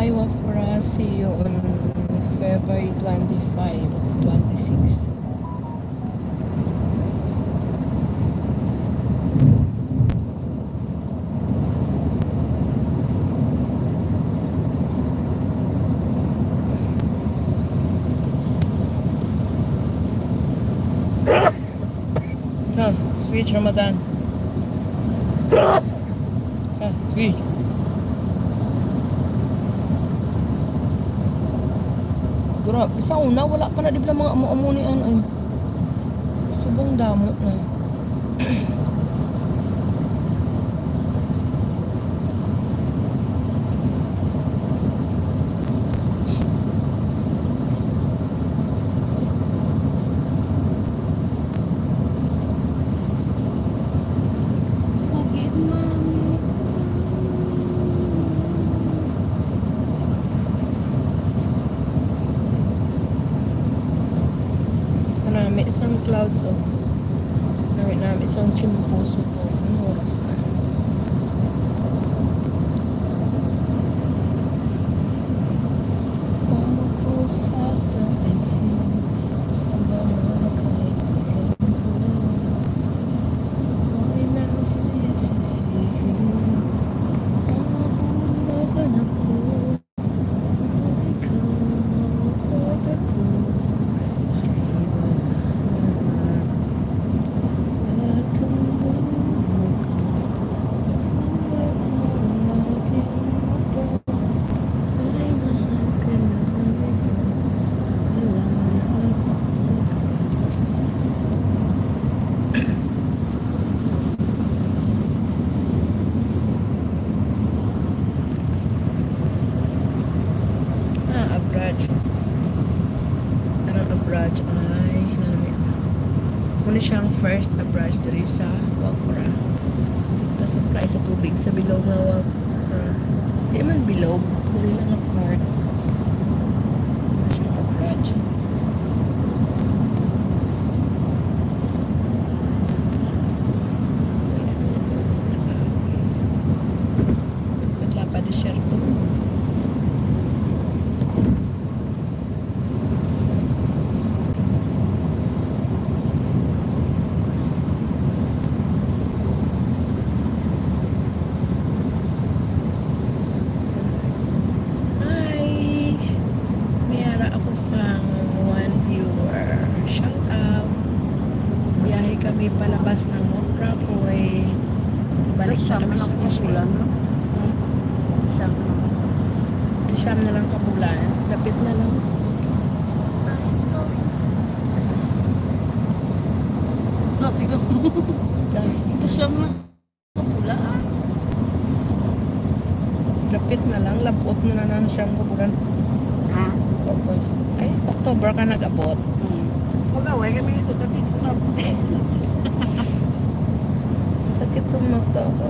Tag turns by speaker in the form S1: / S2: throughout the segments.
S1: Bye-bye, Wafra. See you on February 25, 26. Huh, switch Ramadan. Ah, switch. Grabe, sa una, wala pa na di ba mga amo-amo ni ano eh. Subong damo na.
S2: Pugit, mami.
S1: Marami isang clouds oh. Marami namin isang chimposo po. Ano oras na? Paano ko sasabihin sa mga kaibigan ko? Ako'y nasisisihin. Nabulagan ako. Ikaw at ako ay wala na. At kung bumakas ang ng aking mata, ay mahal ka na nito. Wala na akong magagawa. Ah, abraj. Anong abraj ay nami. Muna siyang first abraj diri sa Wafra. Nasupply sa tubig sa bilog nga Wafra. Di man bilog, diri lang nga part. Muna siyang abraj. Padlapa desierto. Hi! Mayara ako sa one viewer. Shout out! Biyahe kami palabas ng Mokra, Kuwait. Balik na kami sa
S2: Bulan, no?
S1: Hmm?
S2: Siyam na lang.
S1: Siyam na lang kabulan. Lapit na lang. Oops.
S2: Dasig lang.
S1: Das,
S2: Siyam na. Kapula.
S1: lapit na lang. Labot mo na ng siyam kabulan.
S2: Ha?
S1: August. Ay, October ka nag-abot.
S2: Mag-away kami nito. Dati ko maraputi.
S1: Sakit sa mata ko.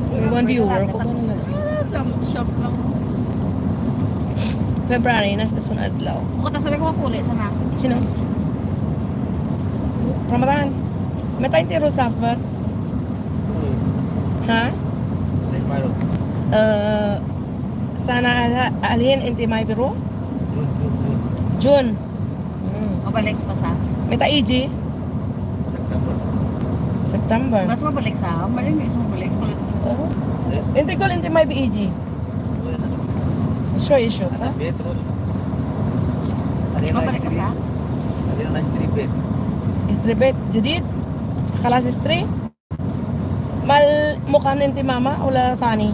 S1: May one viewer ko ba na
S2: Ah, Siyam lang.
S1: February, nasa sun adlaw.
S2: Ako ta sabi ko mapuli sa mga.
S1: Sino? Ramadan. متى انت مسافر؟ ها؟ أه سنة الحين انت ما بيروح؟ June.
S2: Mabalik pa sa.
S1: متى يجي؟ سبتمبر.
S2: Mas mabalik sa. Maling is mabalik.
S1: أه. انت قول انت ما بيجي. شوي شوف ها؟
S2: Mabalik ka sa.
S1: اشتري بيت جديد خلاص اشتري مال مكان انت ماما ولا ثاني؟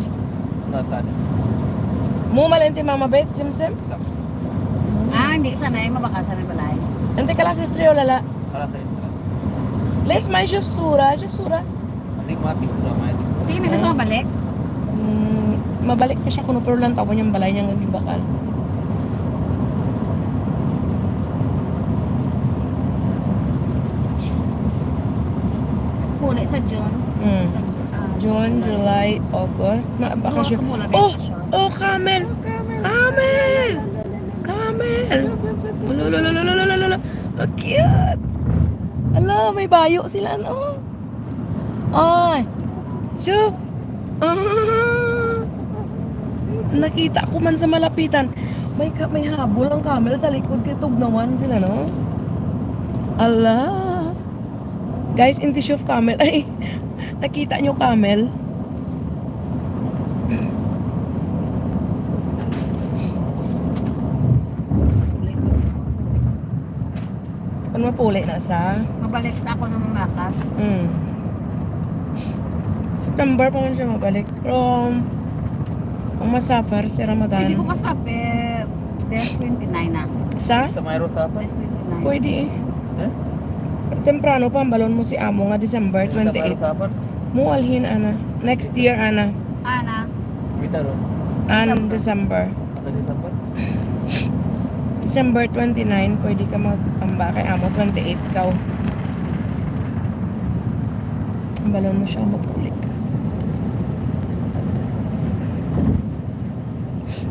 S1: مو مال انت ماما بيت سمسم؟
S2: Ah, hindi ka sanay. Mabaka sanay balay.
S1: انت خلاص اشتري ولا لا؟ ليش ما يشوف صورة؟ شوف صورة.
S2: Hindi na gusto mabalik.
S1: Mabalik pa siya kuno pero lang tawon yung balay niyang gagibakal.
S2: Puli sa June. Ah,
S1: June, July, August. Baka siya.
S2: Kumula
S1: Oh! Oh, camel! Camel! Camel! Lulululululululu. Ang cute! Ala, may bayo sila, no? Ay! Shuf! Ah! Nakita ko man sa malapitan. May habol ang camel sa likod kay tugnawan sila, no? Allah. Guys, inti shuf camel. Ay, nakita nyo camel? Ano mapuli na sa?
S2: Mabalik sa ako ng malakas.
S1: September pa man siya mabalik. Pero, ang masafar si Ramadan.
S2: Hindi ko kasabi. Des 29 na.
S1: Sa?
S3: Tamairo Safar?
S2: Des 29.
S1: Pwede eh.
S3: Eh?
S1: Pero temprano pa, ang balon mo si Amo nga December
S3: Tamairo
S1: 28.
S3: Safar?
S1: Mualhin, ana. Next year, ana.
S2: Ana.
S3: Vitaro.
S1: An December.
S3: December?
S1: December 29, pwede ka magamba kay Amo. 28 kaw. Ang balon mo siya, mapulik ka.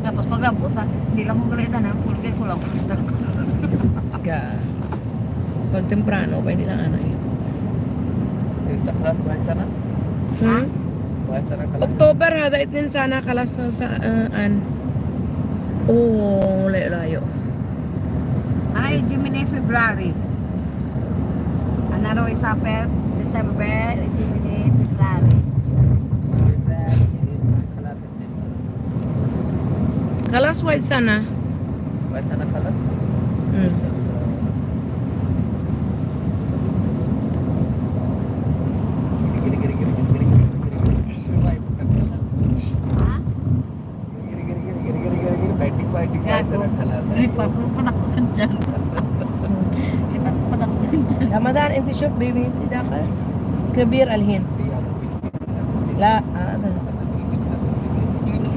S2: Tapos paglabo sa, hindi lang ko galitan na, puligay ko lang.
S1: Ga. Pag temprano, pwede lang ano eh.
S3: Takras Vaisana?
S1: Hmm?
S3: Vaisana kalas.
S1: October hada itin sana kalas sa an. Oh, layo-layo.
S2: Ano yung Gemini February? Ano raw isa per December, Gemini February.
S1: Kalas wide sana.
S3: Vaisana kalas? Giri giri giri giri giri giri giri.
S2: Ha?
S3: Giri giri giri giri giri giri giri batting batting
S2: Gago.
S3: Vaisana kalas.
S2: Lipat ko patakusan dyan. Lipat ko patakusan dyan.
S1: Ramadan انت شوف بيبي انت داخل كبير الحين لا هذا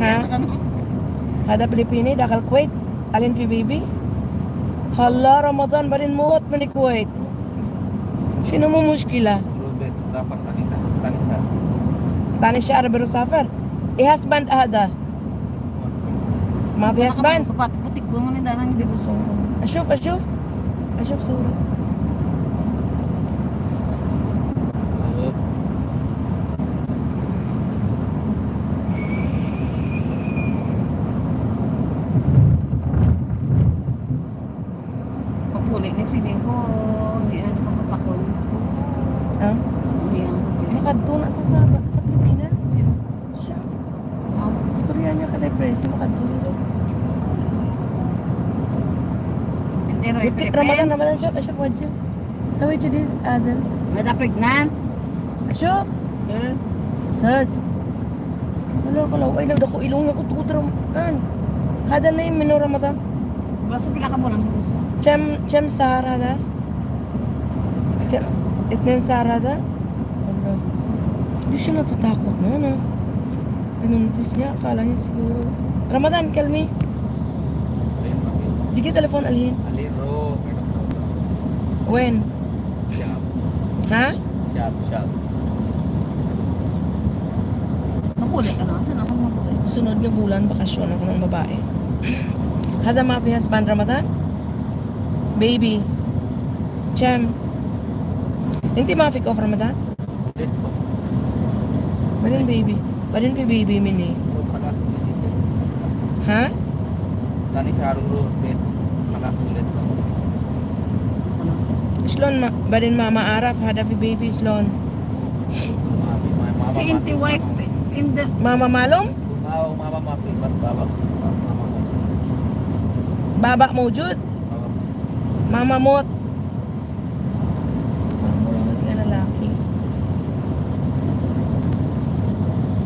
S1: ها هذا فلبيني داخل الكويت الين في بيبي هلا رمضان بعدين موت من الكويت شنو مو مشكلة ثاني شهر بروسافر ايه هسبند هذا ما في هسبند
S2: Sapat, putik ko man yung danang di busong.
S1: اشوف اشوف اشوف صورة
S2: Papuli ni feeling ko, hindi na napagkapakon.
S1: اه
S2: Hindi ang
S1: Makadto na sa Pilipinas. Siya. Istorya niya ka-depress. Makadto sa sa.
S2: Hindi ro
S1: شفتي رمضان رمضان شوف اشوف وجهه سوي كذي ادم
S2: Mada pregnant?
S1: اشوف
S2: Sir?
S1: سد wala ko lang ay nagdako ilong ako tukod ramadan هذا نايم من رمضان
S2: Basta pila ka bulan gusto.
S1: كم سعر هذا؟ كم اثنين سعر هذا؟ والله Hindi siya natatakot no, no? Pinuntis niya, akala niya siguro. Ramadan, kalmi. Di ka telefon alhin.
S3: Ali ro madam
S1: When?
S3: Shop
S1: Ha?
S3: Shop shop.
S2: Mapuli ka na? Saan ako mapuli?
S1: Sunod na bulan, bakasyon ako ng babae. Hada ma fi husband Ramadan? Baby. Chem. Hindi ma fi off Ramadan? Barin baby. Barin pi baby mini. Ha?
S3: Tani sharu ro bet kalas ulit.
S2: Ano?
S1: Shlon ma barin mama araf hada fi baby shlon.
S2: Si inti wife in the
S1: Mama malum?
S3: Mama maafi bas baba mama
S1: Baba mawjud?
S3: baba
S1: Mama mot. Mama nga lalaki.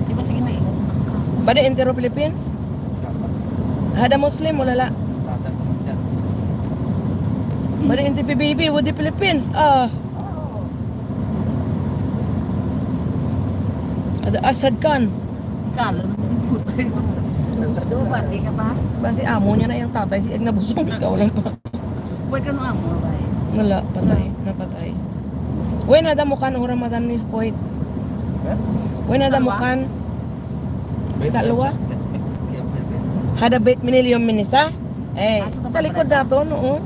S2: Di ba sige na ikat na sa
S1: Bada entero Philippines?
S3: shop
S1: Hada Muslim wala la.
S3: Tata Christian.
S1: Bada inti fi baby with the Philippines. Ah. Hada Asad Khan.
S2: Ikalo na pati puta yun. Do, pati ka pa?
S1: Basi amo niya na yung tatay si Ed nabusog ikaw lang pa.
S2: Buhay ka nung amo ba eh?
S1: Wala, patay, napatay. When hada mukan ora madam ni Kuwait? When hada
S2: Salwa?
S1: mukan? Salwa? Hada bait minilium minisa? Eh,
S2: Ah, so
S1: sa likod
S2: napapalata.
S1: nato no.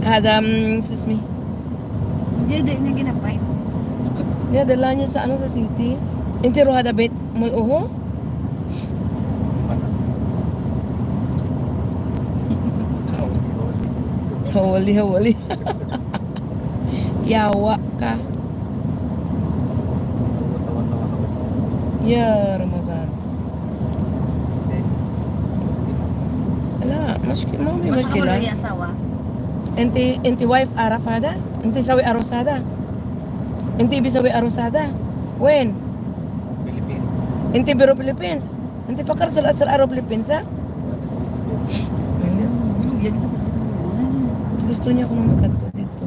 S1: Hada sismi.
S2: Hindi, hindi niya ginapay.
S1: Dinadala niya sa ano sa city. انت رو هذا بيت ملؤه؟
S3: Hawali, hawali.
S1: Hawali, hawali. Yawa ka.
S3: Sawa, sawa, hawali.
S1: Ya Ramadan.
S3: Yes.
S1: لا مشكلة، ما في
S2: Basta ka
S1: مشكلة.
S2: wala asawa.
S1: انت انت وايف عرف هذا؟ انت سوي عروس هذا؟ انت بيسوي عروس هذا؟ وين؟
S3: Philippines.
S1: انت برو فilippines. انت فكرت الاصل ارو فilippines ha?
S2: Binugyan sa kursi ko.
S1: Gusto niya ako makadto dito.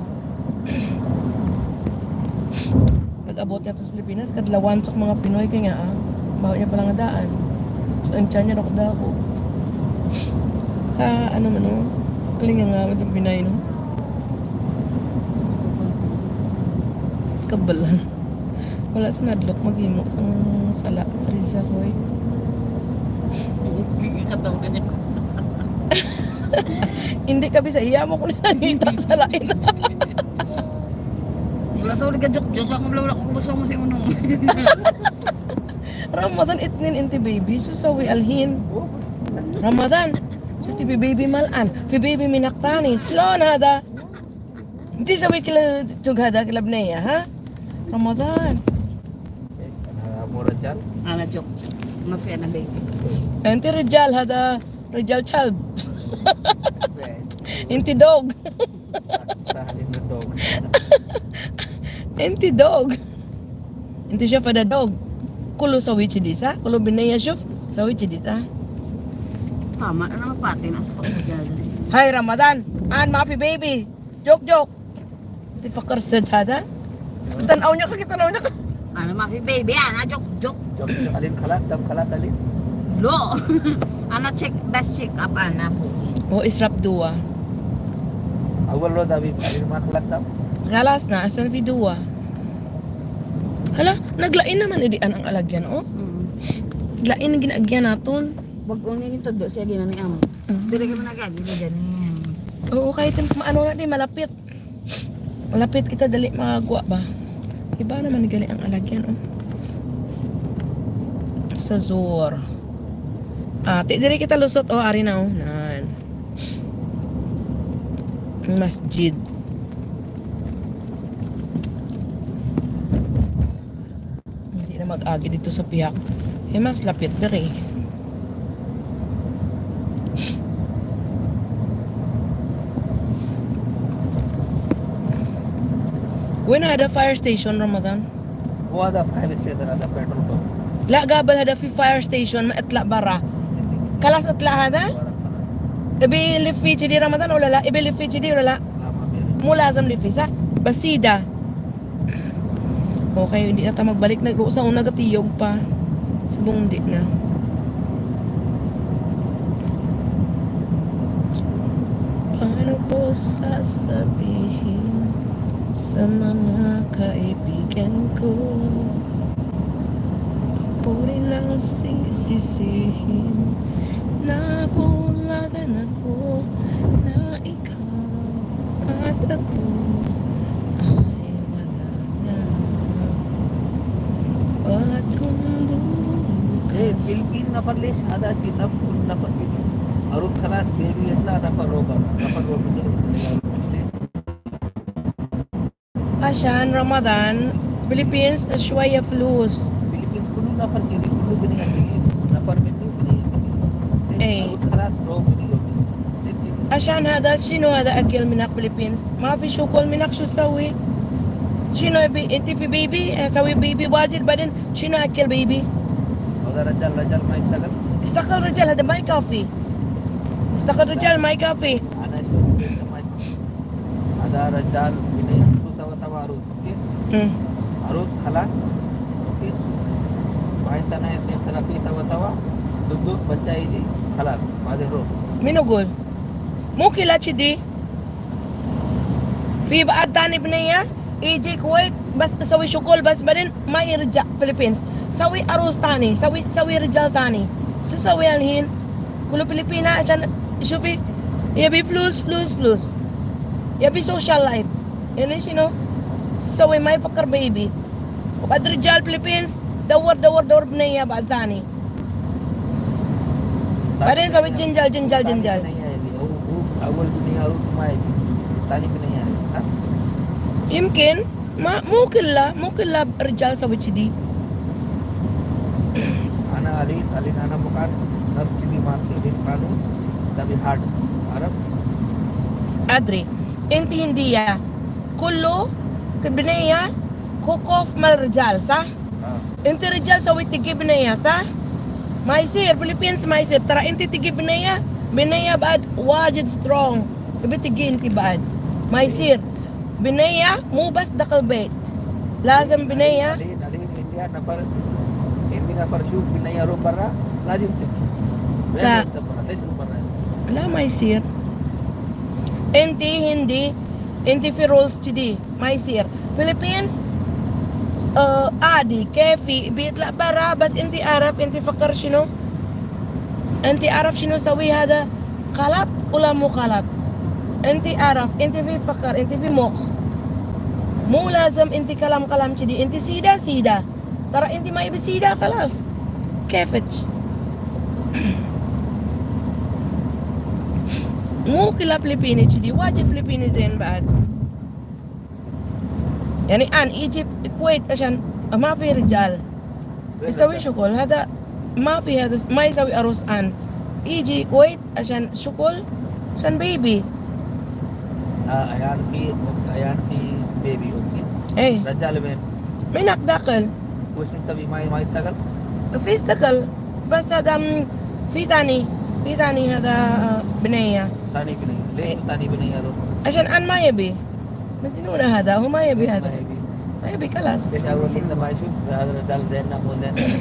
S1: Pag-abot niya to sa Pilipinas, kadlawan sa mga Pinoy kaya nga ah. Bawa niya pala nga daan. So, ang tiyan niya dako dako. Ka, ano man oh. Kalinga nga man sa Pinay no. Kabalan. Wala sa nadlok maghimo sa sala Teresa ko eh.
S2: Katawan niya.
S1: Hindi ka bisa iya mo ko nakita sa lain.
S2: Wala sa ulit ka joke-joke lang kung wala kung ubos mo si Unong.
S1: Ramadan itnin inti baby so sawi alhin.
S3: Oh,
S1: رمضان شفتي في بيبي ملقن في بيبي منقطاني شلون هذا انت سوي كل توق هذا كل بنية ها رمضان
S3: Yes, ana mo rajal.
S2: Ana joke-joke. Mafi na baby.
S1: انت رجال هذا رجال كلب انت دوغ
S3: Tahalin the dog.
S1: انت دوغ انت شوف هذا دوغ كله سوي كذي صح كله بنية شوف سوي كذي صح
S2: Tama na naman pati nasa kapagada.
S1: هاي رمضان ان ما في بيبي جوك جوك انت فكر السج هذا تنقو niya ka tanaw niya ka
S2: Ana mafi baby, ana joke-joke.
S3: Joke, joke. Alin khalas, dam khalas alin.
S2: Lo. Ana check best check up ana po.
S1: هو اسرب دوا
S3: Awal road abi alin ma khalas dam.
S1: Galas na, asan fi duwa? Hala, naglain naman idian ang alagyan, oh. Lain ang ginaagyan naton.
S2: Wag ko nang todo siya ginani amo. Dire ka man nagagi dyan.
S1: Oo, kahit yung maano na di, malapit. Malapit kita, dali magagawa ba? Iba naman gali ang alagyan, oh. Sa Zor. Ah, ti diri kita lusot, oh, ari na, oh. Nan. Masjid. Hindi na mag-agi dito sa Piyak. Eh, mas lapit diri. وين هذا fire station رمضان؟
S3: هو هذا fire station هذا petrol pump.
S1: لا قابل هذا في fire station ما اطلع برا. خلاص اطلع هذا؟
S3: ورا خلاص.
S1: ابي لفي كذي رمضان ولا لا؟ ابي لفي كذي ولا لا؟
S3: لا ما بيري.
S1: مو لازم لفي صح؟ بس سيدا. Okay, hindi na tayo magbalik. Nag-uusang una gatiyog pa. Subong hindi na. Paano ko sasabihin sa mga kaibigan ko? Ako rin ang sisisihin na bulagan ako na ikaw at ako ay wala na. At kung
S3: Eh,
S1: bukas
S3: Philippine नफर लेश هذا شيء نفر نفر شيء. عروس خلاص baby इतना नफर रोबर नफर रोबर ليش
S1: عشان رمضان Philippines شوية فلوس.
S3: Philippines كله نفر شيء كله بني نفر مني بني
S1: إيه.
S3: عروس خلاص رو بني ليش شيء
S1: عشان هذا شنو هذا اكل من فilippines ما في شو كل منك شو سوي شنو يبي انت في بيبي سوي بيبي واجد بعدين شنو اكل بيبي
S3: هذا رجال رجال ما يشتغل
S1: استقل رجال هذا ما يكفي استقل رجال ما يكفي
S3: انا شو ما هذا رجال بني سوا سوا عروس اوكي
S1: أمم.
S3: عروس خلاص اوكي واحد سنة اثنين سنة في سوا سوا دق دق بچا يجي خلاص بعدين روح
S1: مين يقول مو كلا كذي في بعد ثاني بنية يجي كويت بس يسوي شغل بس بعدين ما يرجع فilippines سوي عروس ثاني سوي رجال ثاني شو سوي الحين كله فلبينا عشان شوفي يبي فلوس فلوس فلوس يبي social life يعني شنو سوي ما يفكر baby وبعد رجال فilippines دور دور دور بنيه بعد ثاني. بعدين سويت جنجال جنجال
S3: ثاني
S1: جنجال.
S3: بنية يبي هو هو أول بنية عروس ما يبي ثاني بنية يبي صح؟
S1: يمكن ما مو كلها، مو كلها رجال سوي كذي.
S3: أنا علي علي أنا مكان نفس كذي ما في لين قانون سبي هارد عرفت؟
S1: ادري انت هنديه كله بنيه كوكوف مال رجال صح؟
S3: آه.
S1: انت رجال سويت تجيب بنيه صح؟ ما يصير Philippines ما يصير ترى. انت تجيب بنيه، بنيه بعد واجد strong تبي تجي انت بعد ما يصير. بنيه مو بس دخل بيت، لازم بنيه.
S3: علي علي India نفر هندي نفر شوف بنية رو برا لازم تجي. وين
S1: لا.
S3: انت برا؟ ليش رو برا؟
S1: لا ما يصير. انت هندي انت في rules كذي ما يصير. Philippines آه عادي كيفي بيطلع برا، بس انت عارف انت فكر شنو، انت عارف شنو سوي هذا غلط ولا مو غلط. انت عارف انت في فكر انت في مخ، مو لازم انت كلام كلام كذي. انت سيدا سيدا ترى، انت ما يبي سيدا خلاص كيفك. مو كلها فلبيني كذي، واجد فلبيني زين بعد. يعني ان يجي الكويت عشان ما في رجال
S3: وين
S1: يسوي
S3: رجال؟
S1: شغل، هذا ما في، هذا ما يسوي عروس. ان يجي الكويت عشان شغل عشان baby.
S3: آه عيان في عيان في baby okay.
S1: ايه.
S3: رجال وين؟
S1: من داخل.
S3: وش نسوي؟ ما يشتغل؟
S1: في استقل بس هذا في ثاني، في ثاني هذا بنية.
S3: ثاني بنية ليش ثاني بنية رو؟
S1: عشان أنا ما يبي، مجنونة هذا هو ما يبي.
S3: ليش
S1: هذا
S3: ما يبي؟
S1: ما يبي خلاص.
S3: ليش أول أنت ما يشوف هذا الرجال زين مو زين؟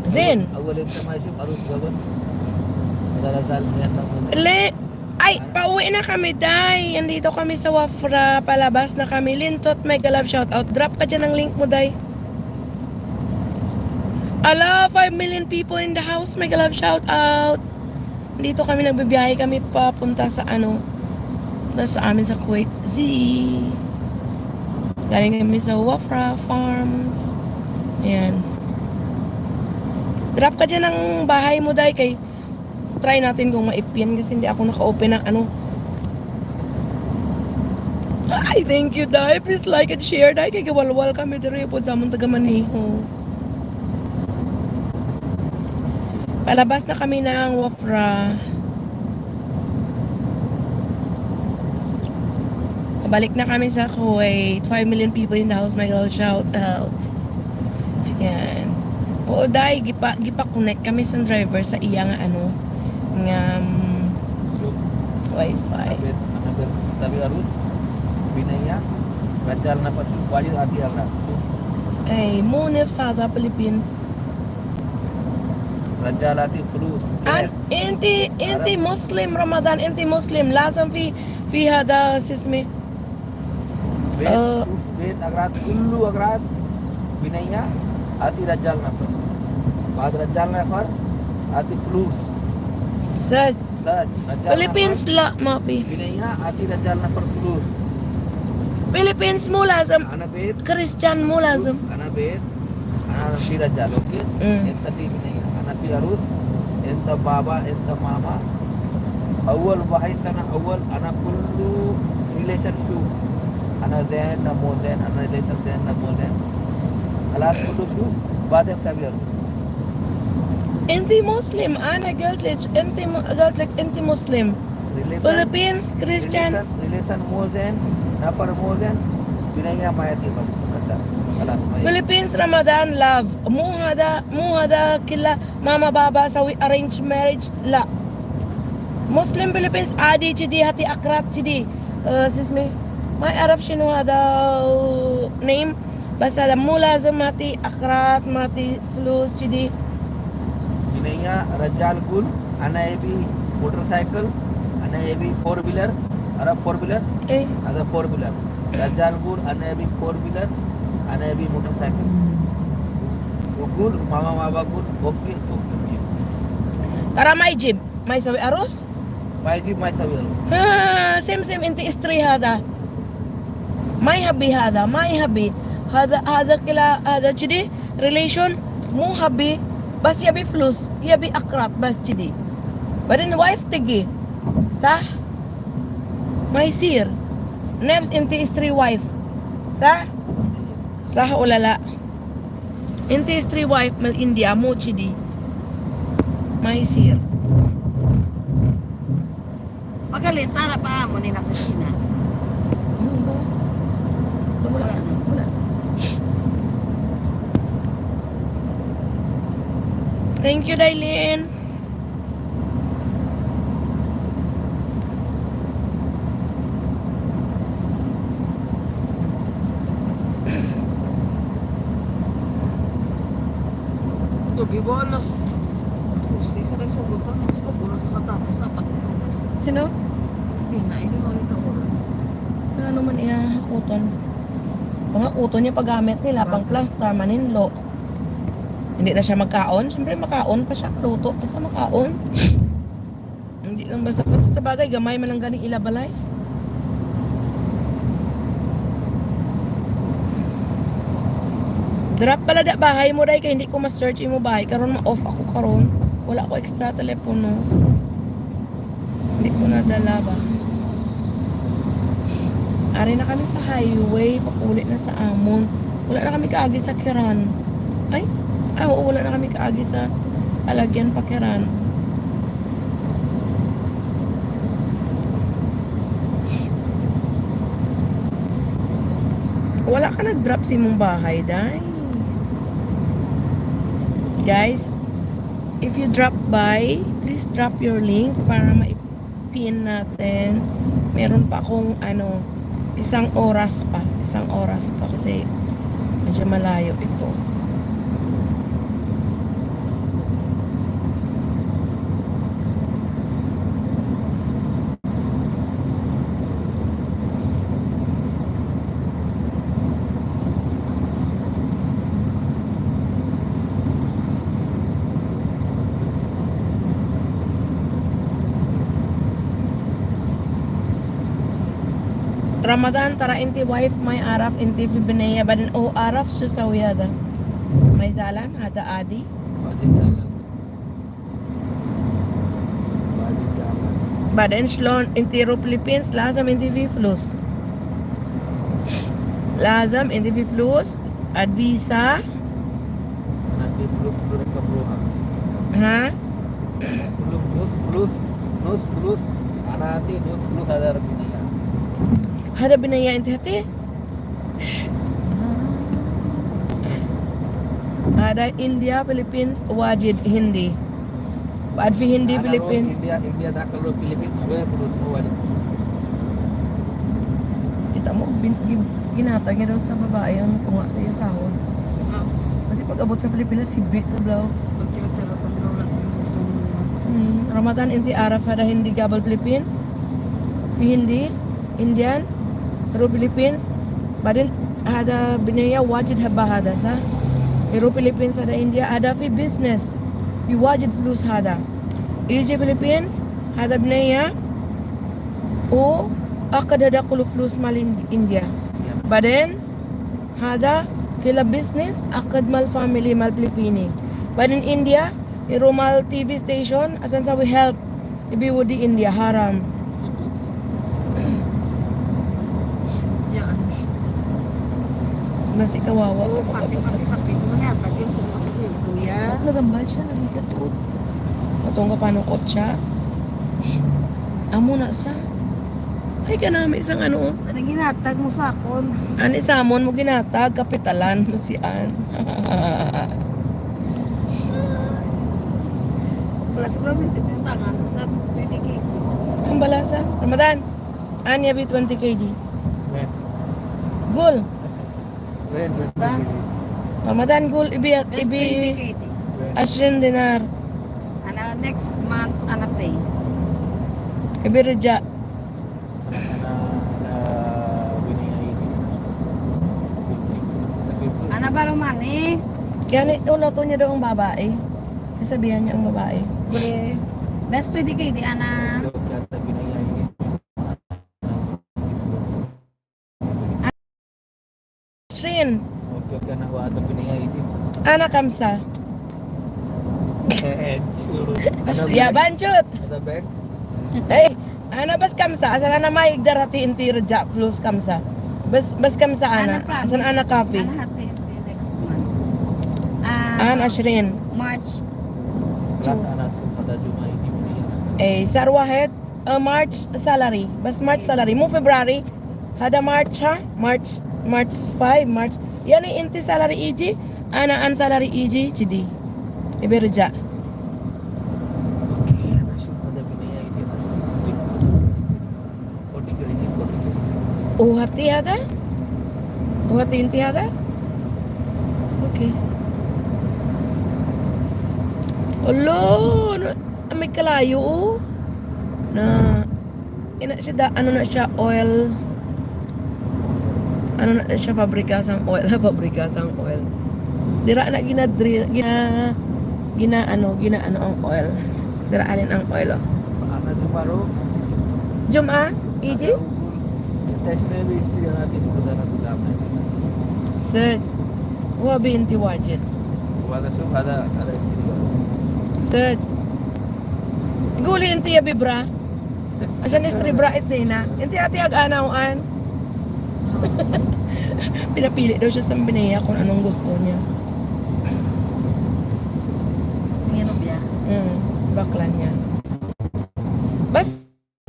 S1: زين.
S3: أول أنت ما يشوف عروس قبل هذا الرجال زين مو زين.
S1: Le, ay, pauwi na kami, Day. Andito kami sa Wafra. Palabas na kami. Lintot, mega love shout out. Drop ka dyan ng link mo, Day. Ala, 5 million people in the house. Mega love shout out. Dito kami nagbibiyahe kami papunta sa ano, sa amin sa Kuwait. Z. Galing kami sa Wafra Farms. Ayan. Drop ka dyan ng bahay mo, Day, kay try natin kung maipin kasi hindi ako naka-open ng ano. Ay, thank you, Day. Please like and share, Day. Kay gawalwal kami diri po sa among taga Maniho. Palabas na kami ng Wafra. Pabalik na kami sa Kuwait. 5 million people in the house. My God, shout out. Ayan. Oo, Day. Gipa, gipa-connect kami sa driver sa iya nga ano, nga
S3: شوف
S1: wifi.
S3: أنا بيت أنا بيت تبي عروس بنية رجال نفر شوف واجد آتي أغراض شوف.
S1: Ay, Munif sa the Philippines.
S3: رجال آتي فلوس
S1: أن انت انت مسلم رمضان، انت مسلم لازم في في هذا شو اسمه.
S3: بيت
S1: آه.
S3: شوف بيت أغراض كله أغراض بنية آتي رجال نفر بعد رجال نفر آتي فلوس.
S1: سج
S3: سج رجال
S1: Philippines لا ما في.
S3: نفر بنية آتي رجال نفر فلوس.
S1: Philippines مو لازم،
S3: أنا بيت
S1: كريستيان مو لازم.
S3: أنا بيت أنا في رجال okay. أنت في بنية أنا في عروس أنت بابا أنت ماما أول واحد سنة أول أنا كله relation شوف أنا زين لا مو زين أنا relation زين لا مو زين خلاص كله شوف بعدين سوي عروس.
S1: انت مسلم، انا قلت لك انت قلت لك انت مسلم.
S3: relation
S1: Philippines Christian.
S3: relation مو زين نفر مو زين بنية ما يأتي خلاص ما يأتي.
S1: Philippines رمضان love مو هذا، مو هذا كله ماما بابا سوي arrange marriage لا. مسلم Philippines عادي كذي هاتي اقراط كذي شو اسمه ما يعرف شنو هذا name بس هذا مو لازم هاتي اقراط ما هاتي فلوس كذي.
S3: بنية رجال قول أنا أبي موتور سايكل أنا أبي four wheeler عرف four wheeler
S1: ايه
S3: هذا four wheeler رجال قول أنا أبي four wheeler أنا أبي موتور سايكل وقول ماما بابا قول okay okay جيب.
S1: ترى ما يجيب ما يسوي عروس.
S3: ما يجيب ما يسوي عروس.
S1: ها same same انت استري هذا ما يهبي هذا ما يهبي هذا هذا كلا هذا كذي relation. مو هبي بس يبي فلوس، يبي اقراط بس كذي. بعدين wife تجي، صح؟ ما يصير. نفس انت istri wife، صح؟ صح ولا لا؟ انت istri wife من India مو كذي. ما يصير.
S2: Magaling, tara pa mo nila Christina.
S1: Ano ba? Wala na. Wala. Thank you, Dailin.
S2: Gabi ba alas 12 sa kasugod pa. Mas pag-ulo sa katapos, apat na oras.
S1: Sino?
S2: Christina, ini mo rin oras.
S1: Ano man iya kuton. Mga kuton yung paggamit nila pang plaster, maninlo. Hindi na siya magkaon. Siyempre makaon pa siya. Luto pa sa makaon. Hindi lang basta-basta sa bagay. Gamay man lang ganing ilabalay. Drop pala da bahay mo dahil kay hindi ko ma-search imo bahay. Karon ma-off ako karon. Wala ko extra telepono. Hindi ko nadala ba. Ari na kami sa highway, papuli na sa amon. Wala na kami kaagi sa Kiran. Ay, oo, wala na kami kaagi sa Alagyan pa Kiran. Wala ka nag-drop sa imong bahay, day. Guys, if you drop by, please drop your link para ma-pin natin. Meron pa akong ano, isang oras pa. Isang oras pa kasi medyo malayo ito. رمضان ترى انت wife ما يعرف انت في بنية بعدين هو عرف شو سوي هذا ما يزعلان هذا عادي
S3: واجد زعلان. واجد زعلان.
S1: بعدين شلون انت رو فلبينز لازم انت في فلوس، لازم انت في فلوس فيزا.
S3: أنا في فلوس بركبوها.
S1: ها.
S3: كله فلوس فلوس نص فلوس. أنا أعطي نص فلوس هذا ربنا.
S1: هذا بنية انت هتي هذا India فلبينز واجد هندي بعد في هندي
S3: أنا روح
S1: فلبينز.
S3: India India داخل روح فلبينز شوية فلوس مو واجد.
S1: Kita mo, ginatag niya daw sa babae ang tunga sa iya sahod.
S2: Ah,
S1: Kasi pag abot sa Pilipinas, hibit sa blaw.
S2: pag charot-charot ang lola sa puso mo.
S1: Ramadan inti Araf هذا هندي قبل فلبينز في هندي Indian رو فلبينز بعدين هذا بنية واجد هبة هذا صح يرو فلبينز هذا India هذا في business في واجد فلوس هذا يجي فلبينز هذا بنية و أخذ هذا كله فلوس مال India بعدين هذا كلا business أخذ مال family مال فلبيني بعدين India يرو مال TV station asan sabi help ibi wudi India haram.
S2: Yan.
S1: Nasi kawawa
S2: Oo,
S1: kapag
S2: pati
S1: abot sa
S2: pati pati mo na. Tagin ko sa kuya.
S1: Nagambal siya, nagigatod. Atong ka paano kotsa. Amo na sa. Ay, kanami isang ano.
S2: Anong ginatag mo sa akon?
S1: Ani samon mo ginatag, kapitalan mo si Ann.
S2: Wala sa province, tangan sa pwede kay.
S1: Ang balasa. Ramadan. An yabi 20 kg.
S3: When?
S1: Gul.
S3: When?
S2: Ba?
S1: Ramadan gul ibi
S2: Best
S1: ibi
S2: 20 KD.
S3: When?
S1: 20 dinar.
S2: Ano, next month, ano pay?
S1: Ibi reja.
S3: أنا أنا بنية
S2: Ano ba romani?
S1: Kaya ulo to niya daw ang babae. Sabihan niya ang babae.
S2: Guli. Best 20 KD, ana.
S1: Trin. Ana kamsa. يا بنشوت.
S3: هذا بنك.
S1: اي انا بس كم ساعة عشان انا ما يقدر اعطي انت رجع فلوس كم ساعة. بس كم ساعة انا عشان انا كافي.
S4: أنا happy until next month. آه،
S1: انا 20.
S4: March.
S3: خلاص انا اشوف هذا جمعة يجي مني.
S1: اي صار واحد March salary، بس March salary مو February. هذا March، ها March، March 5 March. يعني انت salary يجي، انا ان salary يجي كذي يبي رجع.
S3: okay انا اشوف هذا بنية يجي انا اشوف. 40 يجي 40.
S1: وهاتي هذا، وهاتي انت هذا. okay. Olo, may kalayo oh. Na ina siya da, ano na siya oil. Ano na siya pabrika sang oil, pabrika sang oil. Dira na gina gina gina ano, gina ano ang oil. Dira alin ang oil oh.
S3: انا جمعة رو
S1: Jum'a, EJ?
S3: تشمل استري انا تفوت انا غلام ہے.
S1: Sir. هو بنتي واجد.
S3: وهذا شوف هذا استري.
S1: Sir. قولي انت يا ببرا. عشان نشتري bra اثنين. انت ati ag anawaan. Pinapili daw siya sa binaya kung anong gusto niya.
S4: Ano ba?
S1: Bakla niya. Bas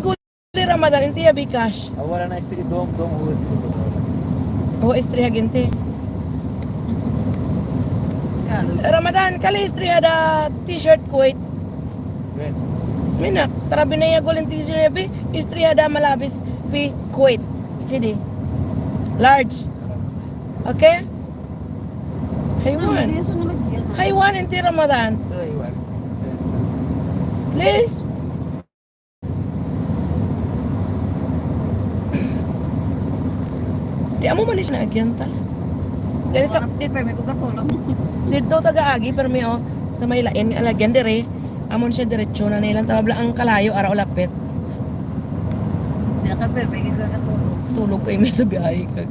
S1: guli Ramadan انت يا بكاش.
S3: اول انا اشتري دوم دوم هو اشتري دوم.
S1: هو استري هاج انت.
S4: Kalo.
S1: رمضان كالي استري هذا تي شيرت كويت.
S3: وين؟
S1: منك ترى بنية قول انت يا بي استري هذا ملابس في كويت. كذي. large. okay؟ حيوان.
S2: Hindi sa nalagyan.
S1: حيوان انت رمضان.
S3: ايوه.
S1: ليش؟ Di amo man siya naagyan ta. Gani sa
S2: Pero may kagkatulog.
S1: dito taga-agi pero may oh, sa may lain alagyan dire. Amon siya diretso na nilang tabla ang kalayo ara o lapit.
S2: Hindi ka pero may kagkatulog.
S1: Tulog kay may sa biyahe kag.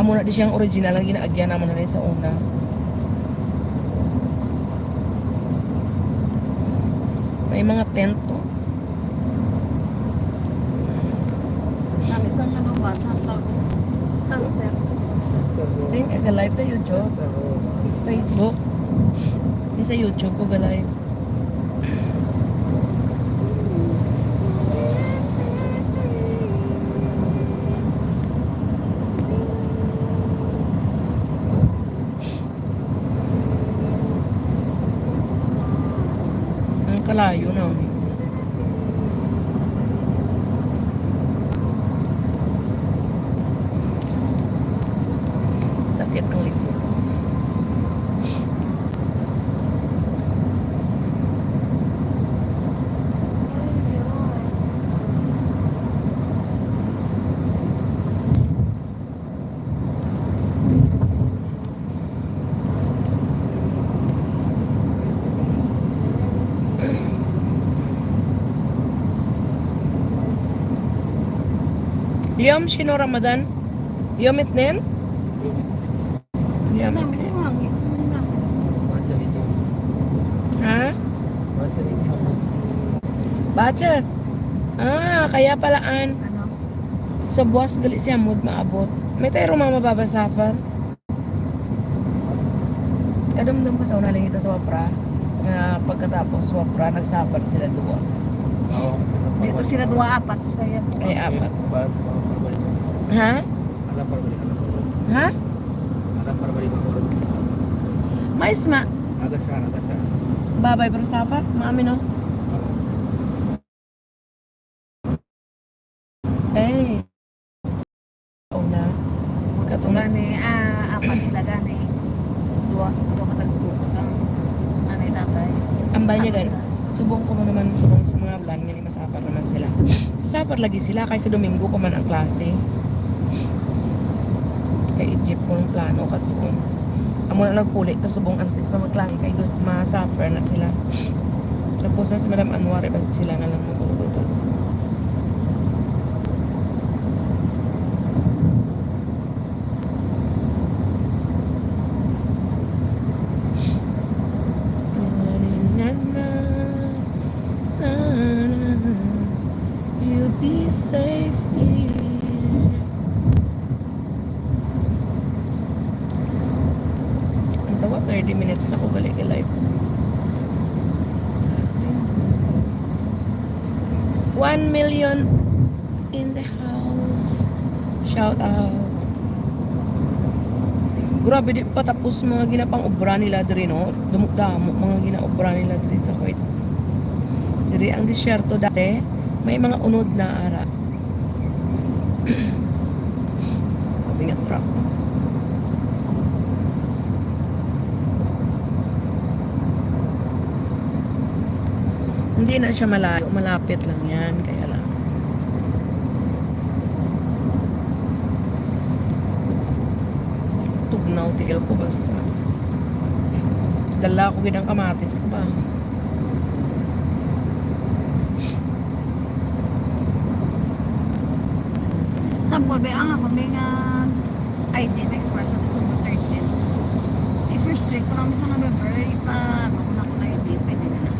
S1: Amo na di siyang original ang ginaagyan amo na rin sa una. May mga tent oh.
S2: Nami sa ano ba? Sa tag sunset.
S1: Ayun, live sa YouTube. Facebook. Yung sa YouTube ko live. Ang kalayo namin. Sakit ang likod. يوم شنو رمضان؟ يوم اثنين؟ يوم
S2: Nami sa
S1: اثنين.
S2: hangin.
S1: Ha? Bacher. Ah, kaya palaan.
S2: Ano?
S1: Sa buwas gali siya mood maabot. May tayo mama baba safar. Kadumdum ko sa una lang ito sa Wapra. Nga pagkatapos Wapra, nagsafar sila duwa.
S2: Dito sila dua apat. Sila yan.
S1: Ay, apat. Ha? Ha? Mais ma.
S3: هذا شهر هذا شهر.
S1: Babay pero safar? Maami no? Eh. Una.
S2: Ito gani, apat sila gani. Dua, dua ka nagduwa ang nanay tatay.
S1: Ambal niya
S2: Apat
S1: gani.
S2: sila.
S1: Subong ko mo naman, subong sa mga plan nga ni masafar naman sila. Masafar lagi sila kaysa Domingo pa man ang klase. Kay Egypt ko ng plano katuon. Amo na nagpuli ta subong antes pa magklase kay gusto masuffer na sila. Tapos na si Madam Anwar, basta sila na lang magluluto. Be safe here. Ang tawa, 30 minutes na ko gali live. 1 million in the house. Shout out. Grabe di pa tapos mga ginapang obra nila diri no. Dumok-damo mga ginaobra nila diri sa Kuwait. Diri ang disyerto dati, may mga unod na ara. Sabi nga truck. Hindi na siya malayo, malapit lang yan, kaya lang. Tugnaw, tigil ko basta. Dala ko gid ang kamatis ko ba?
S2: Sample ba ang ako may nga ID next person December 13. The first week ko lang sa November ipa ano ko na ko na ID pwede na na.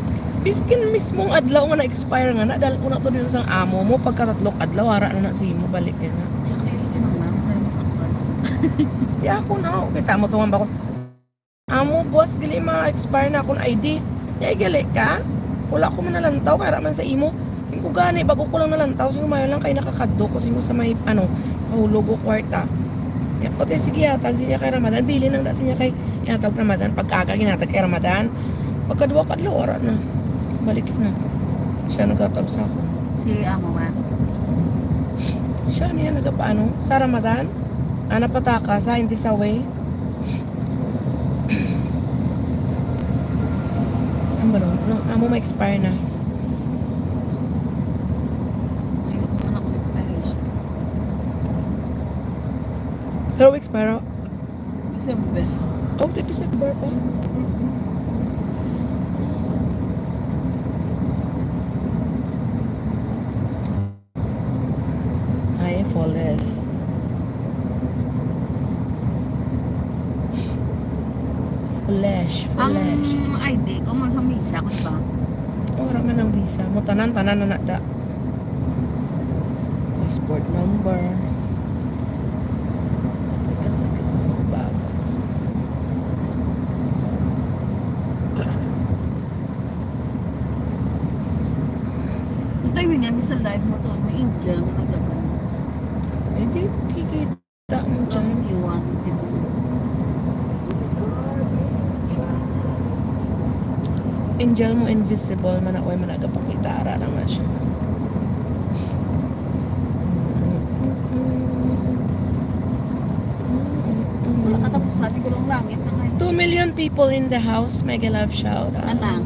S1: Biskin mismong adlaw nga na-expire nga na, dahil una to din sa amo mo, pagkatatlong adlaw, ara na na si mo, balik na na.
S4: Okay, ganun lang. Dahil mag-advance mo.
S1: Di ako na, oh. Kita mo tungan ba ko? Amo, boss, gali ma-expire na akong ID. Yay, gali ka? Wala ko man nalantaw, kaya man sa imo. Yung ko gani, bago ko lang nalantaw, sino mayo lang kay nakakadto ko, sino sa may, ano, kahulog o kwarta. Ya, ote, sige, hatag siya kay Ramadan. Bili nang da siya kay yatag Ramadan. Pagkaga, ginatag kay Ramadan. Pagkadwa kadlaw, ara na. Balik na. Siya nagatag sa ako.
S4: Si amo man.
S1: Siya niya nagapaano? Sa Ramadan? Ana pataka sa hindi sa way. Ang ba nun? No, amo ma-expire na.
S4: Ayun, man ako expiration.
S1: So, expire.
S4: December.
S1: Oh, di December pa. Ay, flawless. Flesh,
S2: Ang
S1: flesh.
S2: ID ko man sa misa ko diba?
S1: Ora man ang visa mo tanan tanan na na da. Passport number. May kasakit sa akong baba.
S4: Ito yung nga, sa live mo to, may angel mo naglaban.
S1: Eh di kikita mo dyan.
S4: 21, 22.
S1: Angel mo invisible man ako man nagapakita ara lang na siya.
S4: Wala ka tapos sa ko lang langit na ngayon.
S1: 2 million people in the house. Mega love shout out.
S4: Anang,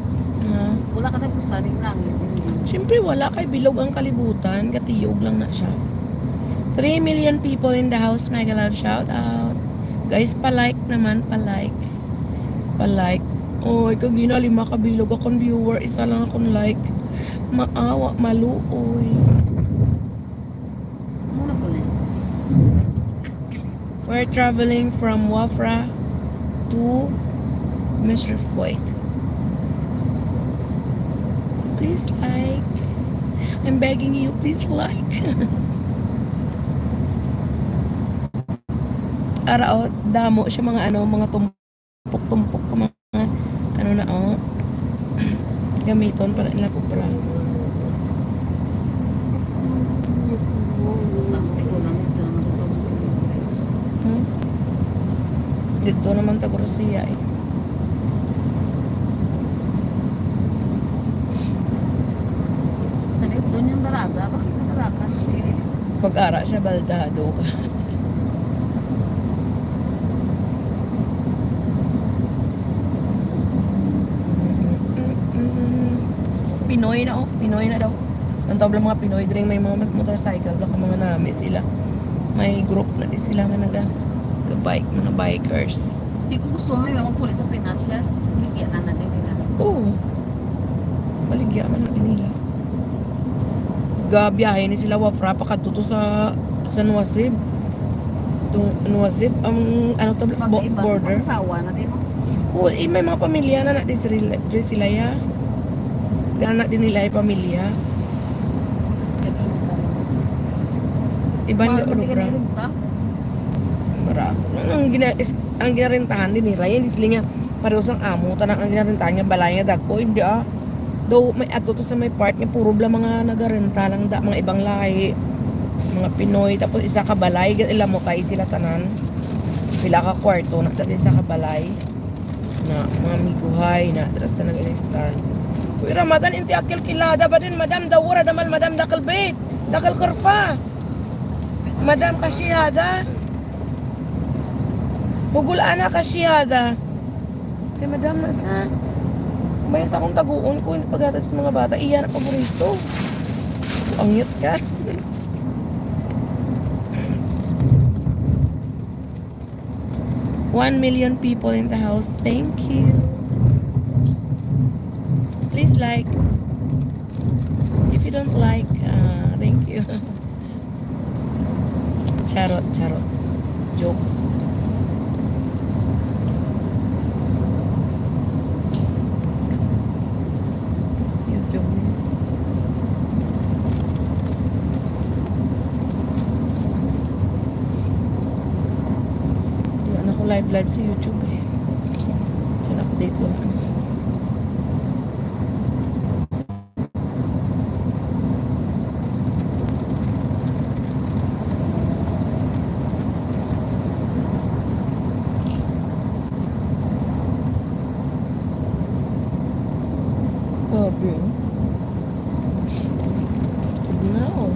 S1: Ha?
S4: wala ka tapos sa ating langit.
S1: Siyempre wala kay bilog ang kalibutan, katiyog lang na siya. 3 million people in the house, mega love shout out. Guys, pa-like naman, pa-like. Pa-like. Oy, kagina lima ka bilog akong viewer, isa lang akong like. Maawa, maluoy.
S4: Muna ko lang.
S1: We're traveling from Wafra to Mishrif, Kuwait. Please like. I'm begging you, please like. Ara oh, damo siya mga ano, mga tumpok-tumpok mga ano na oh. Gamiton para nila pupra.
S4: Ito lang, ito naman sa
S1: Hmm? Dito naman tag Rusia eh.
S4: Doon yung dalaga, bakit yung dalaga? Kasi
S1: Pag-ara siya, baldado ka. Pinoy na oh, Pinoy na daw. Ang tawag lang mga Pinoy, dring may mga motorcycle, baka mga nami sila. May group na di sila nga naga bike mga bikers.
S4: Hindi ko gusto nga yung magpulis sa Pinas siya. Bigyan na natin nila.
S1: Oo. Baligya man ang nila. Gabiyahe ni sila wafra pakadto to sa sa Nuwasib. Tung Nuwasib ang ano to
S4: Pag-iba,
S1: border.
S4: Pagsawa na din.
S1: Oo, eh, may mga pamilya na na din sila, din sila ya. Anak din nila ay pamilya.
S4: Kabisa.
S1: Iban
S4: Mahal
S1: ni
S4: man di ka
S1: Orobra.
S4: nairenta.
S1: Bara. Ang gina is, ang ginarentahan din nila yan sila nga pareho sang amo tanang ang ginarentahan niya balay nga dagko hindi ah. Though may ato to sa may part nga puro bla mga nagarenta lang da mga ibang lahi mga Pinoy tapos isa ka balay ila mo kay sila tanan pila ka kwarto na tas isa ka balay na mga miguhay na tras sa nag-install. Uy, Ramadan inti akil kilada ba din madam dawura damal madam dakal bait dakal kurfa madam kashihada Hugul ana kashihada. Kay madam nasa Bayan sa akong taguon ko hindi paghatag sa mga bata iya na paborito. Angyot ka. 1 million people in the house. Thank you. Please like. If you don't like, thank you. Charot, charot. Joke. Sa YouTube niya. Wala na ako live live sa YouTube eh. Diyan update wala na. Grabe. oh. Tugnaw.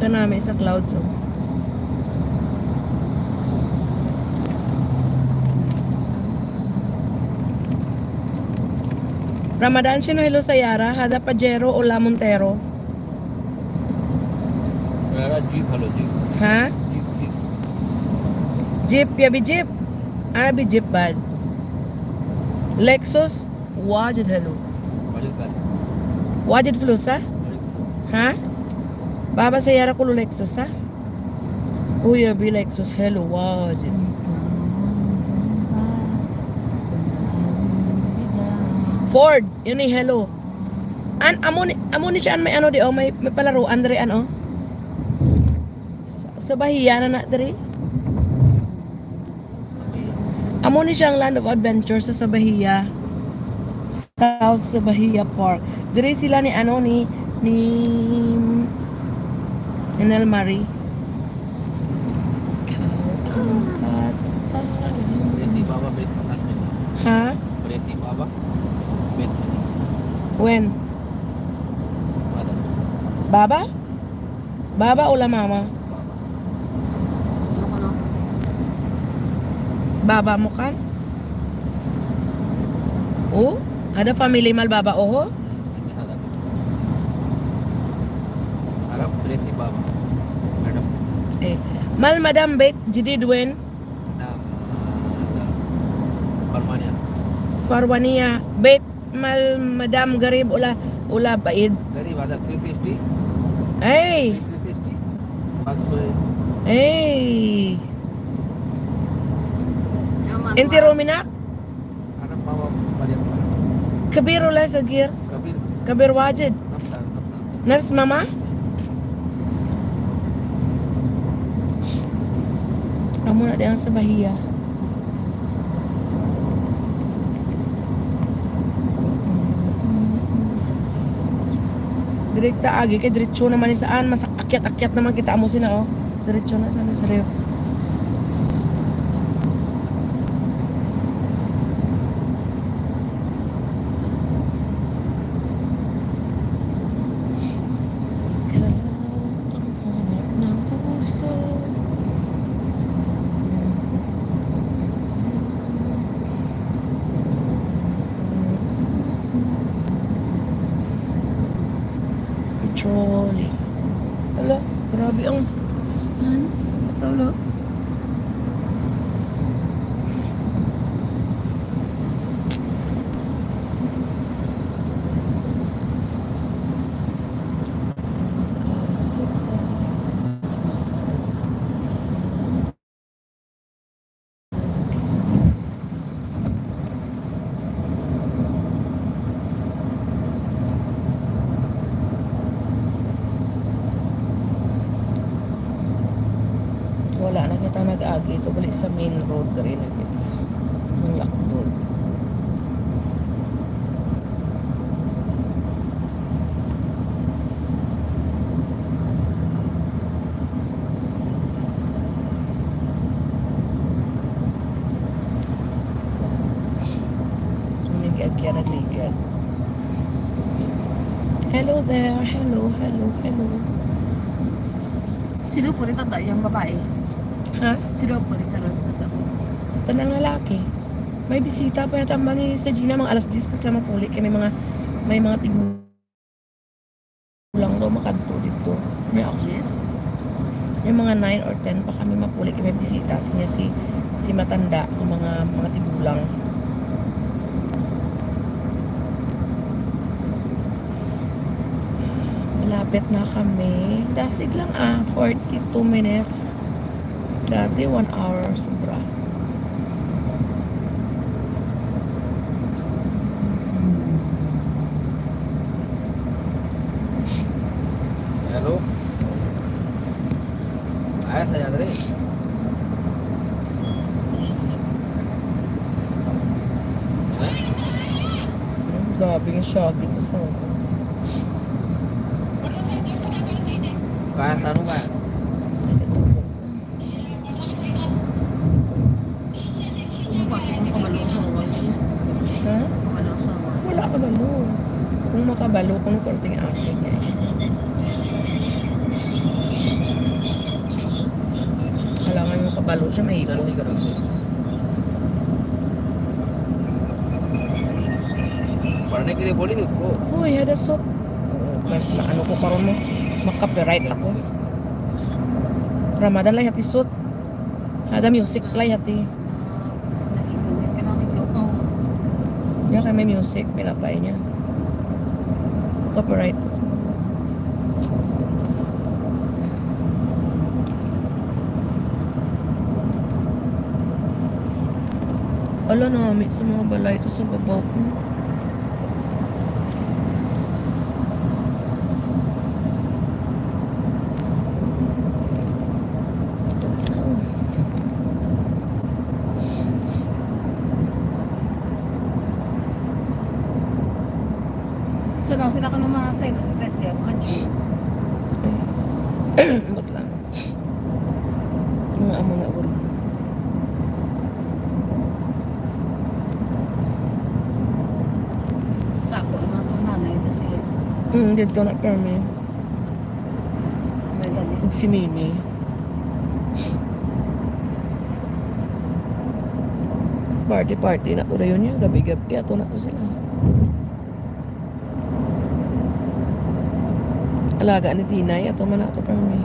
S1: Kanami sa clouds oh. Ramadan sino hello sa Yara, Hada Pajero o La Montero?
S3: मेरा jeep hello jeep
S1: Ha?
S3: Jeep jeep
S1: Jeep, yabi jeep. Abi jeep bad. Lexus, wajid hello.
S3: मजद गाड़ी
S1: Wajid flus ha?
S3: मजद
S1: Ha? Baba sa Yara kulo Lexus ha? Uy, yabi Lexus hello wajid. Ford, yun ni hello. An amo ni siya an may ano di oh, may palaruan diri ano. Sa bahiya na na diri. Amo ni siya ang Land of Adventure sa Sabahiya. South Sabahiya Park. Diri sila ni ano ni ni Nel Marie.
S3: Preti बाबा बेत मकान में
S1: Ha?
S3: Preti बाबा बेत money
S1: When?
S3: वादा
S1: Baba? Baba o la mama?
S3: Baba
S4: Ano ko no?
S1: Baba mo kan? Oh? Ada family mal baba oho?
S3: Arab Preti Baba madam
S1: Eh, mal madam bait jidid when?
S3: नाम फरमानिया
S1: Farwania bait mal madam garib ula ula baid.
S3: गरीब आधा 360
S1: Ay,
S3: 360 500
S1: ay.
S4: Yung mga-
S1: Inti Rominak,
S3: Arab मामा Maryam
S1: kabir ula sagir,
S3: Kabir
S1: kabir wajid.
S3: नफ्सा नफ्सा
S1: Nurse mama? Amo na diyang sa bahiya. Direkta agi kay diretso naman ni saan mas akyat-akyat naman kita amo sina oh. Diretso na sa Misrep. Trolley. Hala, grabe ang ano? Tawla. Wala na kita nag-agi ito. Balik sa main road rin na kita. Ng Lakbod. Ang nag-agya nagligad. Hello there. Hello, hello, hello.
S4: Sino po rin tata yung babae?
S1: Ha?
S4: Sino po rin karon tata?
S1: Sa tanang lalaki. May bisita pa yata man ni sa Gina mga alas 10 pa sila mapuli kay may mga tigulang daw makadto dito. May,
S4: Miss Jess?
S1: may mga 9 or 10 pa kami mapuli kay may bisita sinya si si matanda ang mga tigulang. Malapit na kami. Dasig lang ah, 42 minutes. Dati 1 hour sobra.
S3: Hello आया सजाद रे हैं?
S1: Grabe yung shock dito sa
S3: कहाँ है सानू कहाँ है
S1: Sakit ng puso.
S4: Kung kung kabalo sa wall.
S1: Ha?
S4: Kabalo sa wall.
S1: Wala kabalo. Kung makabalo, kung korting akin niya eh. Kailangan yung kabalo siya, may
S3: चल
S1: ipon.
S3: ठीक है पढ़ने के लिए बोली थी उसको
S1: Hoy, hada so. Mas maano ko karon mo, makapiright ako. Ramadan lay hati sot. Hada music lay hati.
S4: Nag-ibig ka lang ikaw pa.
S1: Kaya kay may music, pinatay niya. Copyright ko. Ala nami sa mga balay ito sa babaw ko.
S2: So, no, sila ka mga sa inong iglesia, mga Jew.
S1: Ay. Ba't lang? Mga amo na uro.
S2: Sako naman itong nanay kasi
S1: Dito na permi.
S2: may gani.
S1: Ug si Mimi. Party party na to yun niya. Gabi-gabi ato na to sila. Alaga ni Tinay ato man ato permi.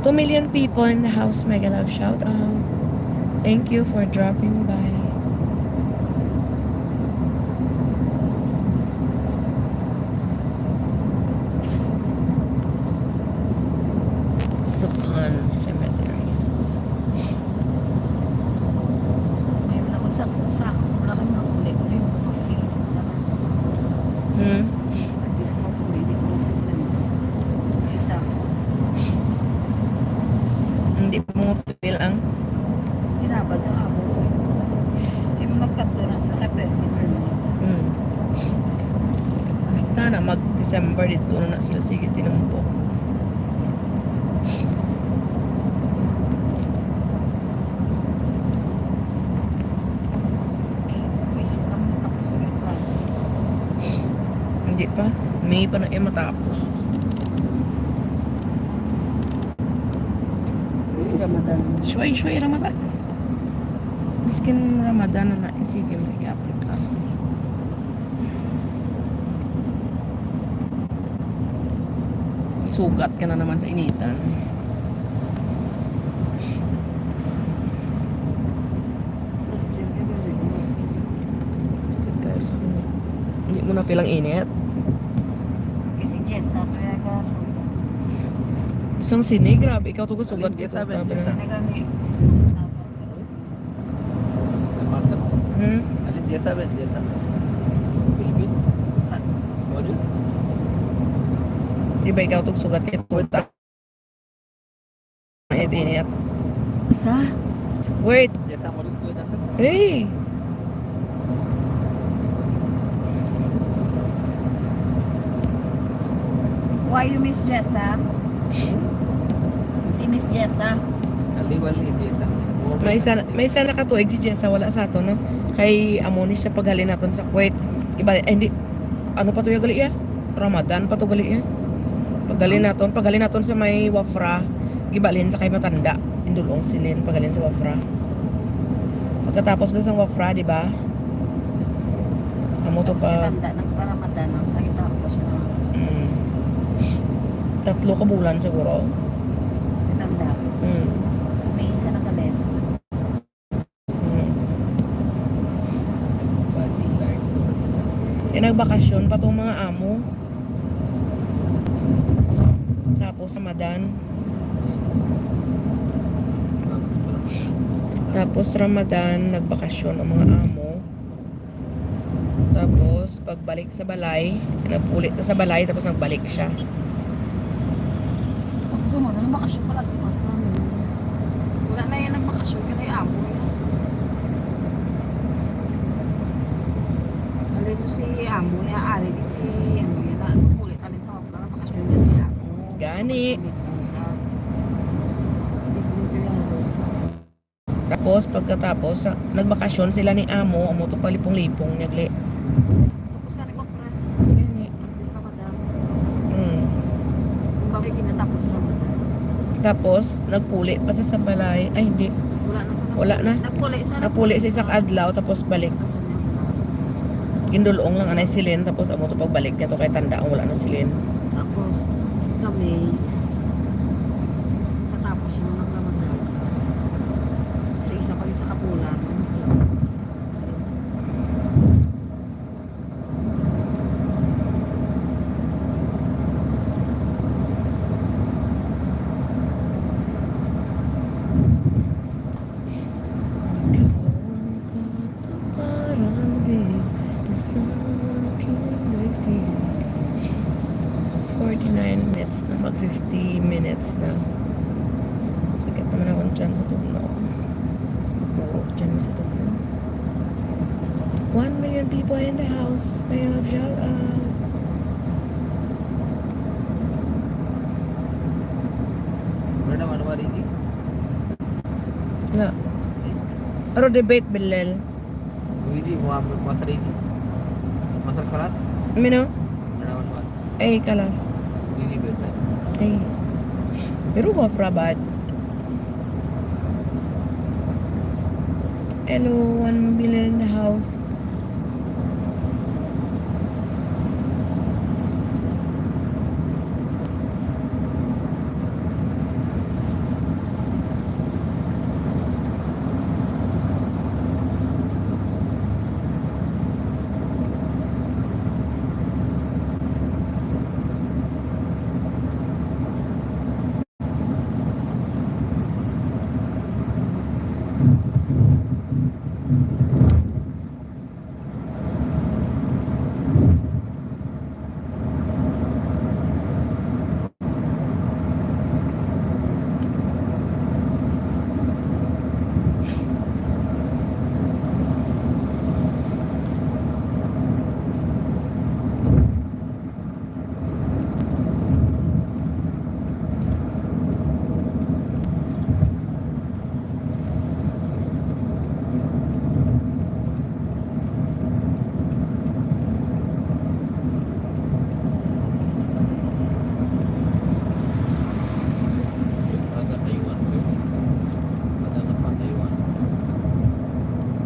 S1: 2 million people in the house. Mega love shout out. Thank you for dropping by. Sukhan Cemetery.
S2: May mga magsako-sako. Wala kang mga kulay-kulay. Mga pa-feel ko naman.
S1: Hmm?
S4: At least kung makulay, di ko makulay. Isa.
S1: Hindi mo feel ang
S4: Sinabad sa amo.
S2: Di mo magkatto na sila kay President.
S1: Basta na mag-December dito na na sila sige tinumpok.
S4: Visit naman natapos sa class.
S1: Hindi pa. May pa na eh matapos.
S4: Ramadan.
S1: Shway, shway, Ramadan. Miskin Ramadan na na sige mo gyapon klase. Sugat ka na naman sa initan.
S4: Tapos gym, every week.
S1: Sakit kayo sa akin. Hindi mo na feel ang init.
S2: Kasi Jessa, kaya ka sugat.
S1: Isang sini, grabe. Ikaw to sugat
S3: Alin,
S1: kita.
S3: Jessa, Ben, Jessa.
S2: Nagani.
S3: Marshal
S1: Hmm?
S3: Ali जैसा Ben जैसा Philippine मौजूद
S1: Di ba ikaw to sugat kay tuta? Init-init.
S4: Sa?
S1: Wait!
S3: जैसा मौजूद कोई दाखिल
S1: Hey!
S2: Why you miss Jessa? Hindi miss Jessa.
S3: Ali वाली जैसा
S1: May isa nakatuig si Jessa, wala sa ato, no? Kay amo ni siya paghalin naton sa Kuwait. Iba, eh, hindi, ano pa to yung gali ya? Ramadan pa to gali ya? Paghalin naton sa may Wafra, gibalin sa kay matanda. Indulong silin, paghalin sa Wafra. Pagkatapos ba sa Wafra, di ba? Amo to pa,
S2: Tanda, nagparamadan lang sa itapos siya.
S1: 3 ka bulan siguro.
S2: Tanda. May isa na kalend.
S3: बाजी light
S1: Eh, nagbakasyon pa tong mga amo. Tapos Ramadan. Tapos Ramadan, nagbakasyon ang mga amo. Tapos pagbalik sa balay, nagpulit na sa balay tapos nagbalik siya.
S4: Tapos mo, ano bakasyon pala di pa
S2: Wala na yan nagbakasyon, kaya yung amo yan.
S4: Alin to si amo ya, ari di si ano yan, na kulit alin sa wapla na bakasyon gani ako.
S1: Gani.
S4: Sa
S1: Tapos pagkatapos, nagbakasyon sila ni amo, amo to palipong-lipong niya
S4: Tapos kani ko pre,
S1: Gani.
S4: this Ramadan.
S1: Mm.
S4: Kung bakit kinatapos Ramadan.
S1: Tapos nagpuli pa siya sa balay. Ay hindi,
S4: Wala na sa
S1: wala na.
S2: Nagpuli sa
S1: Napuli sa isang adlaw tapos balik. Gindulong lang anay silin tapos amo to pagbalik niya to kay tanda ang wala na silin.
S4: Tapos kami katapos yung ng Ramadan. Sa isa pagit sa kapulan.
S1: Ikaw ang katuparan di sa aking daigdig. 49 minutes na, mag 50 minutes na. Sakit naman akong tiyan sa tugnaw. Puro tiyan sa tugnaw. 1 million people in the house. May love shout out.
S3: Madam Anwari ji
S1: Na. Pero debate bilal.
S3: हुई जी वहाँ पे मसरी जी मसर खलास
S1: Mino?
S3: Madam Anwar
S1: Ay, kalas.
S3: जी बेटा है
S1: Ay. Pero Wafrabad. Hello, 1 million in the house.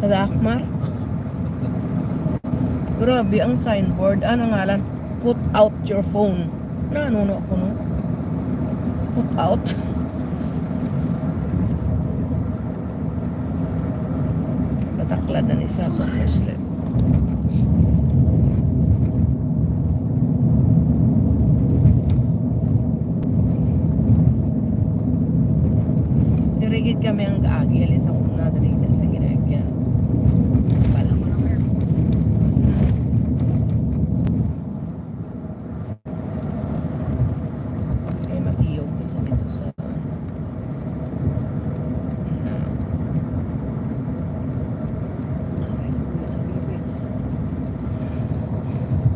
S1: هذا أحمر. Grabe ang signboard. Ano nga lang? Put out your phone. Nanuno ako no? Put out. Bataklad na ni Sato Mesret. Dirigid kami ang gaagi alin sa una diri na sa ginagyan. Pala
S2: Wala mo ng airport.
S1: Kaya matiyog isa dito sa na
S4: Ay, nasa Pilipinas.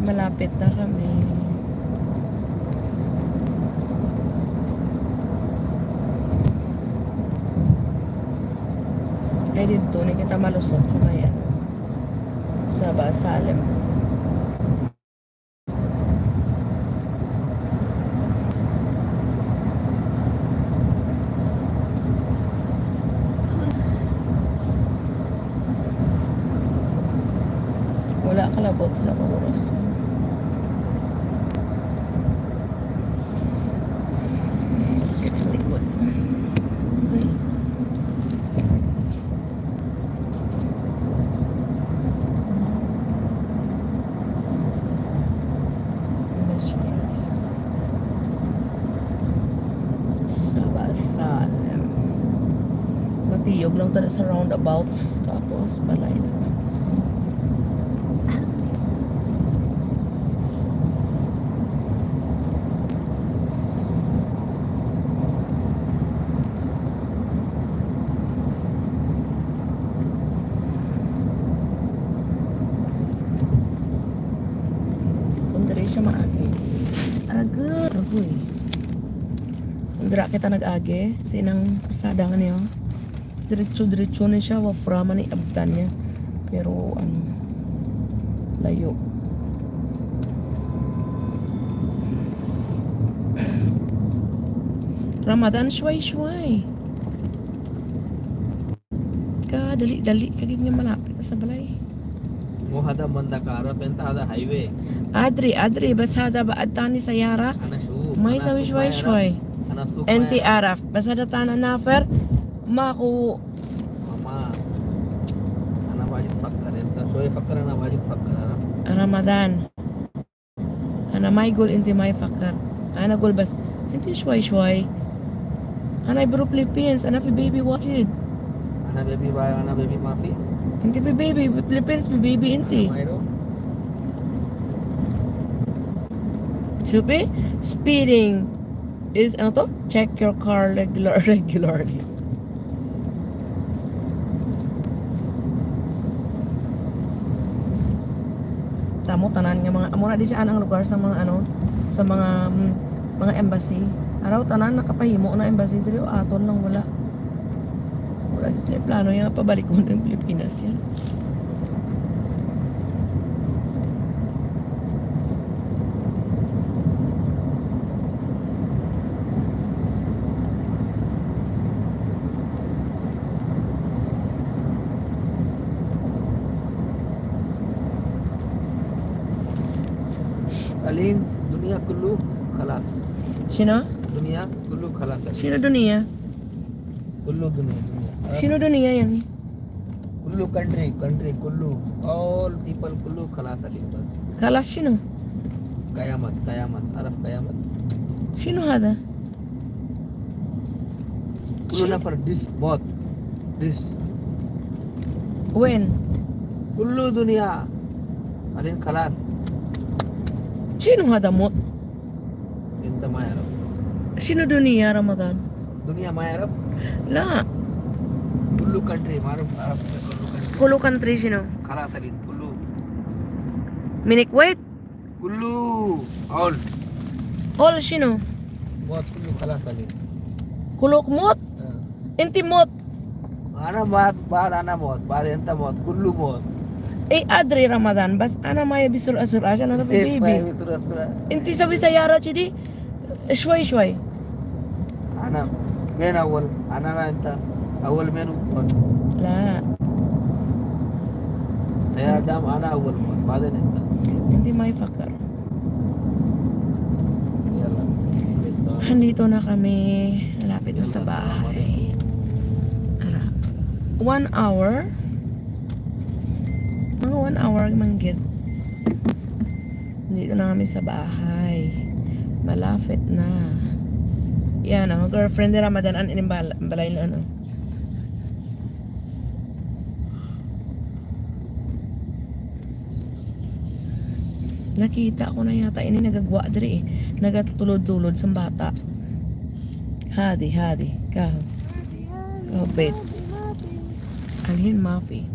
S1: malapit na kami. Ay dito, ni kita malusot sa may ano, sa Basalem. Wala kalabot sa oras. Sakit sa likod. Okay. Mashraf. Sabasalem. Matiyog lang talaga sa roundabouts. Tapos, balay na. Kung diri siya maagi. Aga, agoy. Kung dira kita nag-agi sa inang pasada nga niyo. Diretso diretso na siya wafra man ni abtan niya. Pero ano layo. Ramadan shway shway. Ka dali dali kagid nga malapit na sa balay.
S3: مو هذا منطقة عرف انت هذا هاي
S1: ادري ادري بس هذا بعد تاني سيارة
S3: انا شوف
S1: ما
S3: أنا
S1: يسوي
S3: سوق
S1: شوي
S3: ما يعرف.
S1: شوي
S3: انا سوق ما
S1: انت
S3: يعرف.
S1: اعرف بس هذا تانا نافر ماكو
S3: ماما انا واجد فكر انت شوي فكر انا واجد فكر عرفت
S1: رمضان انا ما يقول انت ما يفكر انا اقول بس انت شوي شوي انا برو فلبينز انا في بيبي واجد
S3: انا بيبي باي انا بيبي ما في
S1: انت في بيبي في فلبينز في بيبي انت
S3: ما يروح
S1: شوفي speeding is ano to check your car regular regularly Tamo tanan nga mga amo na di siya ang lugar sa mga ano sa mga mga embassy. Araw tanan nakapahimo na embassy diri o aton lang wala. Wala sila plano yung pabalik ko ng Pilipinas yan.
S3: الين دنيا كله خلاص
S1: Sino?
S3: دنيا كله خلاص
S1: Sino dunia?
S3: كله دنيا دنيا عرفت؟
S1: Sino dunia yan?
S3: كله كنتري كنتري كله all people كله خلاص الين بس
S1: Kalas sino?
S3: قيامت قيامت عرف قيامت
S1: Sino hada?
S3: كله نفر this موت this
S1: When?
S3: كله دنيا الين خلاص
S1: Sino hada mot?
S3: انت ما يعرف
S1: Sino dunia Ramadan?
S3: دنيا ما يعرف
S1: La,
S3: كله كنتري ما عرف عرف كله كنتري
S1: kulo country sino?
S3: خلاص الين كله
S1: Mini Kuwait?
S3: كله all
S1: All sino?
S3: موت كله خلاص الين
S1: Kulok mot? Inti mot?
S3: انا بعد بعد انا موت بعد انت موت كله موت
S1: Eh, adri Ramadan. Bas ana maya bisul asur عشان انا في
S3: إيه،
S1: بيبي.
S3: بسرعة بسرعة
S1: انت سوي سيارة كذي شوي شوي.
S3: انا مين اول انا لا انت اول مين موت
S1: لا.
S3: يا دام انا اول موت بعدين انت.
S1: Hindi may fakar.
S3: يلا.
S1: Andito na kami. Malapit na sa bahay. Ara. 1 hour. Mga 1 hour manggit. Dito na kami sa bahay. Malapit na. Yan oh, girlfriend ni Ramadan an inimbal balay na ano. Nakita ko na yata ini nagagwa diri eh. Nagatulod-tulod sa bata. Hadi, hadi. Kaho. Kaho, bait. Alhin mafi.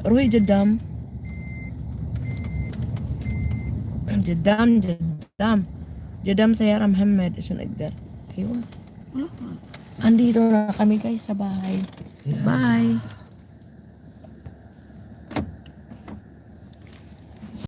S1: روحي قدام قدام قدام قدام سيارة محمد عشان اقدر. ايوه.
S4: Wala.
S1: Andito na kami guys sa bahay. Bye.